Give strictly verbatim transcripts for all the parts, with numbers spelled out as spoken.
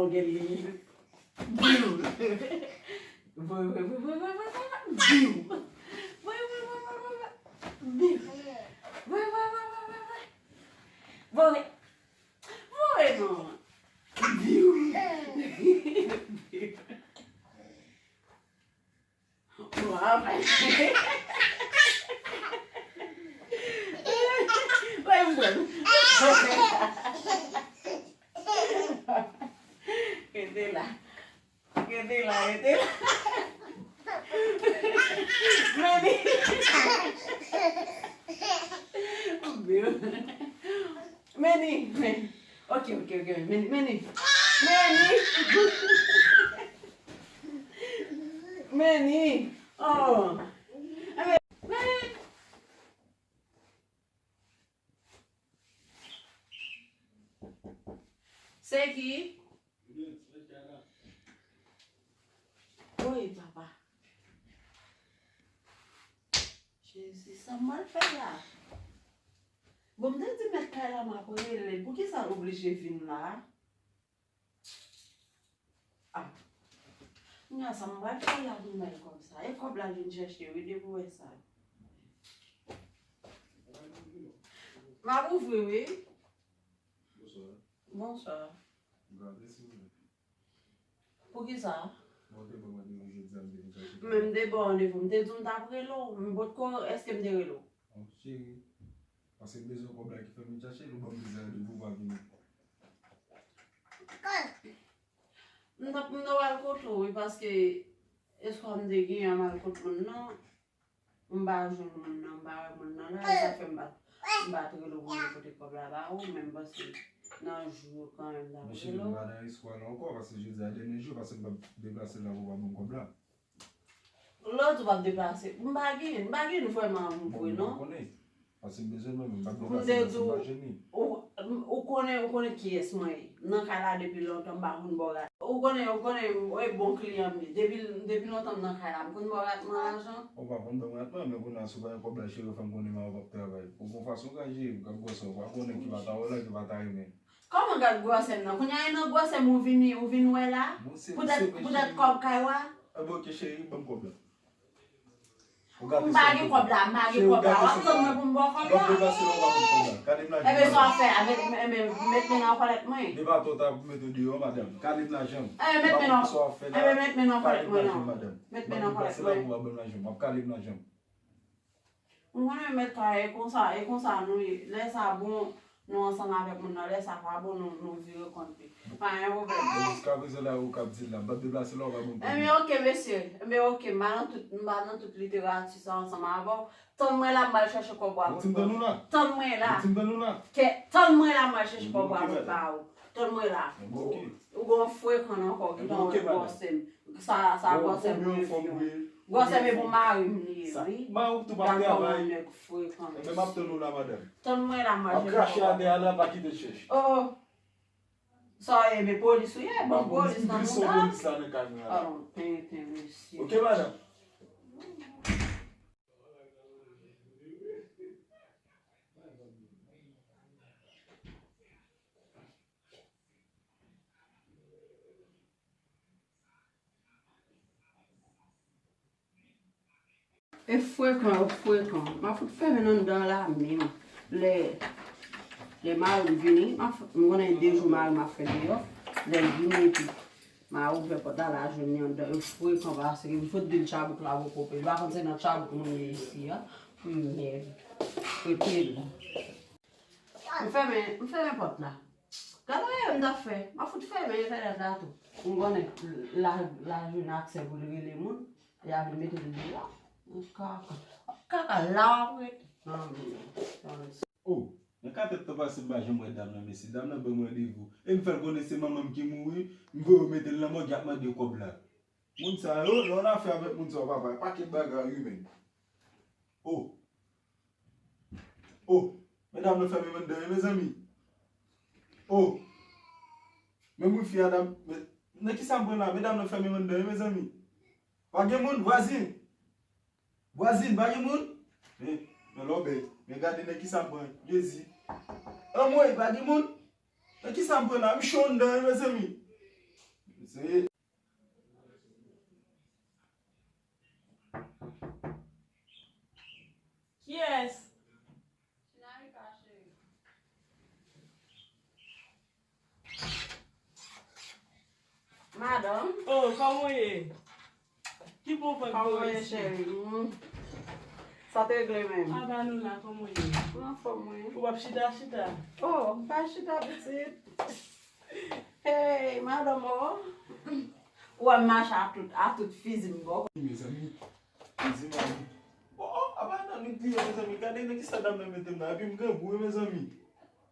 Ou gen li. Biw. Voye, voye, voye, voye, voye, voye, voye. Biw. Voye, voye, voye, voye, voye, voye. Biw. Voye, voye, voye, voye, voye, voye. Voye. Voye non. Biw. Biw. Bon, anfen. Wè, m pran. Rete la. Rete la, rete la. Meni. Meni, meni. Ok, ok, ok. Meni, meni. Meni. Meni. Oh. Meni. Se ki? Oy, papa. Jezi, sa m pral fè la? Bon, m te di mèt kay la m ap rele l. Poukisa l oblije vin la? Ah. Kounya sa m pral fè la pou m bay kòb sa? E kòb la vin chèche wi depi w wè sa. M ap ouvri wi. Bonswa. Bonswa. Gade silvouplè. Poukisa? Bon, te ban m randevou jodi a, m te vin chache. Men m te ba w randevou, m te di w m t ap rele w, m potko, èske m te rele w? Oh, cheri, paske m bezwen kòb la ki fè m vin chache l, ou ban m deza randevou pa vini. M t ap, m t ap al kote w wi, paske espwa m te genyen m al kot moun nan, m pa jwenn moun nan, m pa wè moun nan la, e sa fè m pa, m pa t rele w pou m te pote kòb la ba ou, men m panse nan jou yo kanmenm m t ap rele w. Men cheri, m pa nan espwa la ankò, paske jodi a dènye jou, paske m p ap deplase la pou w pa ban m kòb la. Lè w di w p ap deplase, m pa gen, m pa gen vrèman moun vre non. Bon, m pa konnen. Paske m bezwen mwen menm, m p ap deplase la si m pa jwenn li. Ou, ou konnen, ou konnen kiyès mwen ye. M nan kay la depi lontan, m pa konn ba w rat. Ou konnen, ou konnen, e bon kliyan m ye. Depi, depi lontan m nan kay la, m konn ba w rat mwen lajan. Ou pa konn ban m rat mwen, men kounye a si w pa gen kòb la, cheri, fè m konnen mari w p ap travay. Ou gon fason w ka jere m, k ap gwosè w, ou pa konnen ki pa ta wè w la, ki pa ta renmen. Kòman gad gwosè m nan? Kounye a e nan gwosè m ou vini, ou vin wè la? Poutèt, poutèt kòb kay w a? Enben, ok, cheri, ban m kòb la. M pa gen kòb la, m pa gen kòb la. W ap tann mwen pou m ba w kòb la? Enben, sa w ap fè a? Enben, met men nan kòlèt mwen. Enben, met men nan kòlèt mwen non. Met men nan kòlèt mwen. M konnen mèt kay e konsa, e konsa nou ye. Lè sa bon, nou ansanm avèk moun nan, lè sa pa bon, nou, nou vire kont li. Pa gen pwoblèm. Men jiskaprezan la, ou k ap di l la, m p ap deplase la, ou pa ban m kòb la. Enben, ok, mesye. Enben, ok, m pa nan tout, m pa nan tout literati sa ansanm avè w. Tann mwen la, m al chèche kòb ou a. Ou di m tann ou la? Tann mwen la. Ou di m tann ou la? Kè, tann mwen la, m al chèche kòb ou a, mwen ba ou. Tann mwen la. Enben, ok. Ou gon frekan ankò ki tann gwosè m. Sa, sa gwosè m ye. Gwosè m e pou mari m li ye, wi. Mari w tou p ap travay. Gad kòman nèg frekan. Enben, m ap tann ou la, madanm. Tann mwen la, m al chèche kòb ou. M ap krache atè a la, pa kite chèch. Oh. Sa w ye, men polis ou ye, bon polis nan mouda. Polis la nan kamera. Ah, tenten, mesye. Ok, madanm. E frekan, yo frekan. M a fout fèmen anndan la menm. Lè, lè mari m vini, m a fout, m konnen de jou mari m ap fè deyò. Lè l vini epi m a ouvè pòt la, la jwenn li anndan. Yo frekan paske m fout di l tchabouk la poko pe. Li pa konn se nan tchabouk moun ye isi a. Mèd. Rete la. M fèmen, m fèmen pòt la. Gade anyen m t ap fè. M a fout fèmen entènèt la tou. M konnen la, la jwenn aksè pou l rele moun. Epi apre l mete l deyò. Kaka. Kaka la w ap rete. Oh, nan ka tèt tan pase m pa janm wè dam nan, mesye. Dam nan ban m randevou. E m fè l konnen se manman m ki mouri, m voye yo mete l nan mòg, y ap mande kòb la. Moun sa yo, lè w nan afè avèk moun sa yo, papa, pakèt bagay wi, men. Oh. Oh, medam nan fèmen m anndan wi, mezanmi. Oh. Men mwen fi a dam, men, nan kisa m pran la? Medam nan fèmen m anndan wi, mezanmi. Pa gen moun, vwazen. Vwazin, pa gen moun? Men, men lòbèy. Men gade nan kisa m pran. Jezi. Anmwey, pa gen moun? Nan kisa m pran la? M cho anndan wi, mezanmi. Se kiyès? Madanm. Oh, kòman w ye? Ki bon vag ou ye, cheri? Mm. Sa te regle menm? Aba nou la, kòman w ye? Mwen anfòm, wi. Ou p ap chita, chita? Oh, m pa chita, pitit. Hey, madanm, oh. Ou wè m mache a tout, a tout fizi m ba w. Mezanmi, mezanmi. Oh, oh, aba nan nou kriye, mezanmi. Gade nan kisa dam nan mete m nan. Epi m grangou, wi, mezanmi.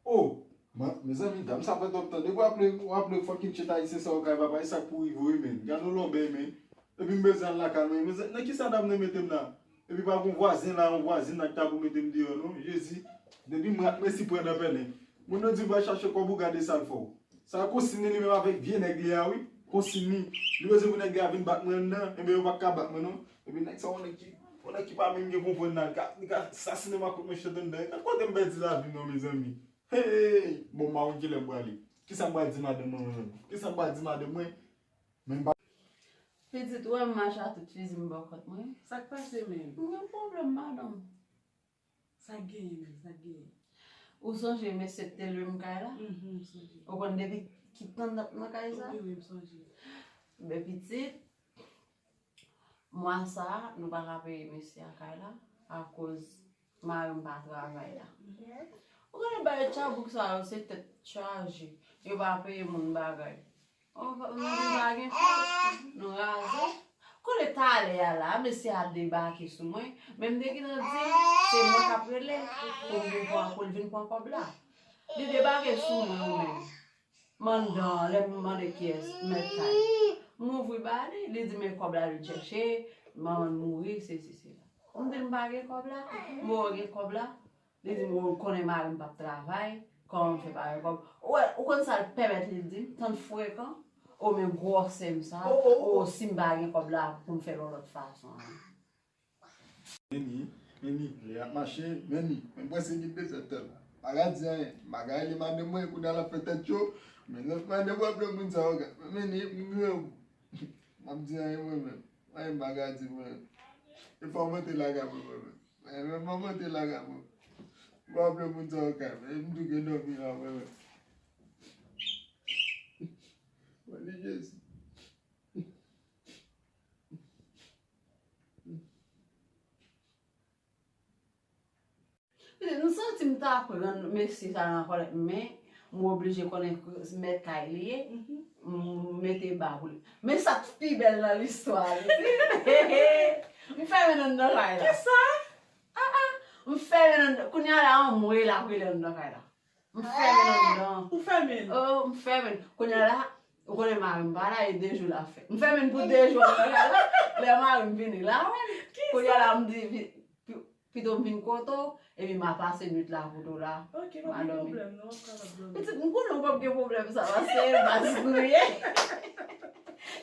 Oh, man, mezanmi, dam sa fè twòp tan. Depi w aple, w aple fucking shit ayisyen sa, w kay papa, e sa k pou rive w, wi, men. Gade yon lòbèy, men. Epi m bezwen al lakay mwen. Mezanmi, nan kisa dam nan mete m nan? Epi pa gon vwazen la, yon vwazen nan ki ta pou mete m deyò, non. Jezi, depi m rat, mesi pran nan pèlen. Moun yo di m va chache kòb ou, gade sa l fè w. Sa konsigne li menm avèk vye nèg li a, wi. Konsigne li. Li bezwen pou nèg li a vin bat mwen anndan, enben yo pa ka bat mwen, non. Epi nèg sa, yon nèg ki, yon nèg ki pa menm gen konprann nan, li ka, li ka sasinen m ak kout manchèt anndan. Gad kote m pèdi lavi m nan, mezanmi. Hey! Bon, m pa konn kilè m prale. Kisa m pral di madanm mwen, mwen menm? Kisa m pral di madanm mwen? Men m pa Pitit, ou wè m mache a tout fizi m bò kont mwen. Sa k pase menm? M gen pwoblèm, madanm. Sa k genyen menm? Sa k genyen? Ou sonje mesye k te lwe m kay la? Mhm, m sonje. Ou konn depi ki tan n ap nan kay sa? Wi, wi, m sonje. Men pitit, mwa sa a, nou pa ka peye mesye a kay la, akoz mari m pa travay la. Mhm. Ou konnen bagay tchabouk sa yo, se tèt chaje. Yo pa peye moun bagay. Oh, nou pa gen fòs, nou raze. Kote talè a la, mesye a debake sou mwen. Men m te gentan di, se mwen k ap rele pou m vin pran, pou l vin pran kòb la. Li debake sou mwen, ou menm. M anndan, lè m mande kiyès, mèt kay. M ouvri ba li, li di men kòb la vin chèche, manman l mouri, sesi, sela. M di l m pa gen kòb la, m wè w gen kòb la. Li di m, ou konnen mari m p ap travay, kòman m fè pa gen kòb? Ou wè, ou konn sa l pèmèt li di m? Tann frekan, o men gwosè m sa, o si m pa gen kòb la pou m fè l yon lòt fason. Men ni, men ni, lè y ap mache, men ni, men m prèske kite sèt tè la. Pa ka di anyen, m pa ka rele madanm mwen, kounye a l ap fè tèt cho, men lè madanm w ap lè moun sa yo, men ni, m grangou. M ap di anyen mwen menm, anyen m pa ka di mwen. E fò w monte lakay mwen mwen menm. Mwen menm, mwen monte lakay mwen. Mwen ap lè moun sa yo kay mwen. M tou gen dòmi la mwen menm. Mwen di Jezi. M santi m ta pran mesye sa nan kòlèt, men m oblije konnen mèt kay li ye. M mete ba pou li. Men sa k pi bèl nan listwa a, pitit. M fèmen anndan kay la. Kisa? Ah, ah. M fèmen anndan. Kounye a la, anmwe l ap rele anndan kay la. M fèmen anndan. Ou fèmen? Oh, m fèmen. Kounye a la, ou konnen mari m pa la, e de jou l ap fè. M fèmen pou de jou anndan kay la. Lè mari m vini la, wi. Kounye a la, m di, vi-, pi-, pito m vin kote w, epi m a pase nwit la kote w la. Ok, pa gen pwoblèm, non, m ap kapab dòmi. Pitit, m konnen w p ap gen pwoblèm sa, paske baz nou ye.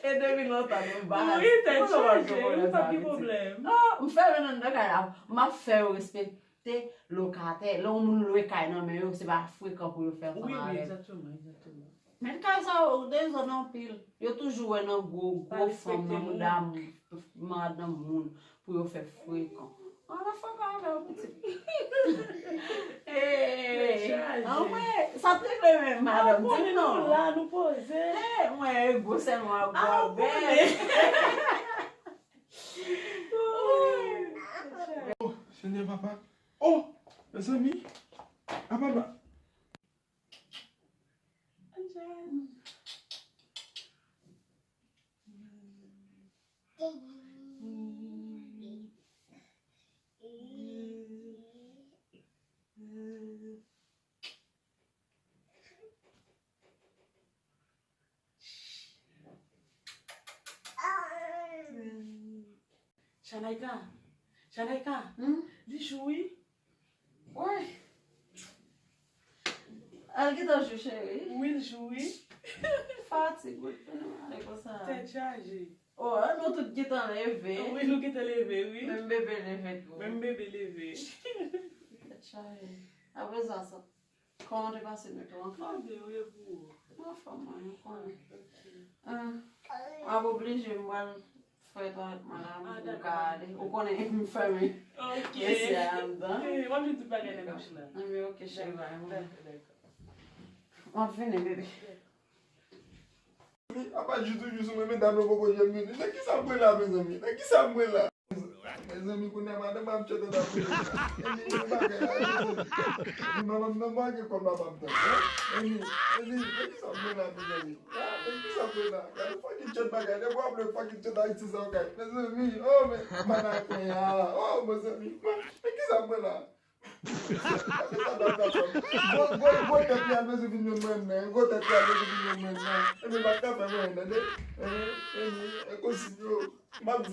E depi lontan nou baz. Wi, tèt chaje, wi, p ap gen pwoblèm. Oh, m fèmen anndan kay la. M ap fè yo respekte lokatè. Lè yon moun lwe kay nan men yo, se pa frekan pou yo fè ansanm avè l. Wi, wi, egzakteman, egzakteman. Men kay sa yo dezòd anpil. Yo toujou wè nan gwo, gwo fanm, nan mouda madanm moun pou yo fè frekan. An, la fanm pa avè w, pitit. Hey, anmwe, sa t regle menm, madanm, di m non. Nou la, nou poze. Hey, mwen, e gwo sèlman ak gwo bèl. Oh, Senyè papa. Oh, mezanmi. Ah, papa. Shanaika, Shanaika, hmm? Li jou wi. Woy. Al gentan jou, cheri. Wi, l jou wi. Fatig, wi, pou nou ale konsa. Tèt chaje. Oh, nou tout gentan leve. Wi, nou gentan leve, wi. Menm bebe leve tou. Menm bebe leve. Tèt chaje. Apre sa, sa. Kòman te pase nwit ou ankò? Mande, wi, e pou ou? Mwen anfòm, mwen, ou konnen. Ah, ok. Ah, Oblije, m pral fè twalèt mwen la, m pou ka ale. Ou konnen, m fèmen. Ok. Mesye a anndan. Eh, w ap jwenn tout bagay nan douch la. Anben, ok, cheri, bye. Dakò, dakò. M ap vini, bebe. Apa jou toujou sou mwen, medam yo poko janm vini. Nan kisa m pran la, mezanmi? Nan kisa m pran la? Mezanmi, kounye a madanm ap tchèt an ap rele. Emi, men bagay la, mezanmi. Manman m nan manke kòb la p ap tann. Emi, Emi, nan kisa m pran la, mezanmi? Ah, nan kisa m pran la? Gade fucking tchèt bagay. Nèg w ap lè fucking tchèt Ayiti sa w kay. Mezanmi, oh, men, apa nan kounye a? Oh, mezanmi, nan kisa m pran la? Gwo, gwo, gwo tèt li al bezwen vin jwenn mwen nan. Gwo tèt li al bezwen vin jwenn mwen nan. Epi m pa t ka fè mwen, tande? Epi, epi, e konsi yo. M ap di